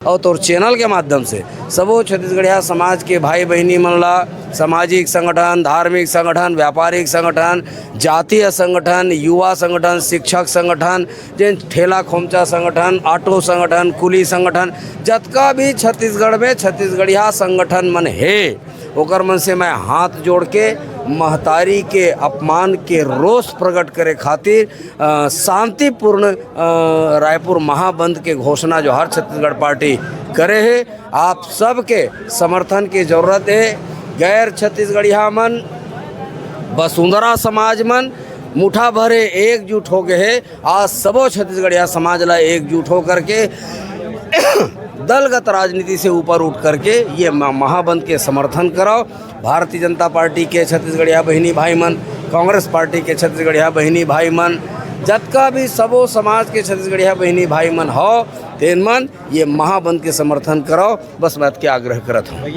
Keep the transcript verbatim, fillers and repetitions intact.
अउ तोर चैनल के माध्यम से सबो छत्तीसगढ़िया समाज के भाई बहिनी मन ला, सामाजिक संगठन, धार्मिक संगठन, व्यापारिक संगठन, जातीय संगठन, युवा संगठन, शिक्षक संगठन, जेन ठेला खोमचा संगठन, ऑटो संगठन, कुली संगठन, जतका भी छत्तीसगढ़ में छत्तीसगढ़िया संगठन मन हे, ओकर मन से मैं हाथ जोड़ के महतारी के अपमान के रोष प्रकट करे खातिर, अ, शांतिपूर्ण, अ, रायपुर महाबंद के घोषणा जो हर छत्तीसगढ़ पार्टी करे हे, आप सबके समर्थन के जरूरत हे। गैर छत्तीसगढ़िया मन, वसुंधरा समाज मन मुठा भरे एकजुट हो गए हे। आज सबो छत्तीसगढ़िया समाज ला एकजुट हो करके दलगत राजनीति से ऊपर उठ करके ये म-, महाबंद के समर्थन कराओ। भारतीय जनता पार्टी के छत्तीसगढ़िया बहिनी भाई मन, कांग्रेस पार्टी के छत्तीसगढ़िया बहिनी भाई मन, जतका भी सबो समाज के छत्तीसगढ़िया बहिनी भाई मन हो, तेन मन ये महाबंद के समर्थन कराओ। बस मैं के आग्रह करत हूँ।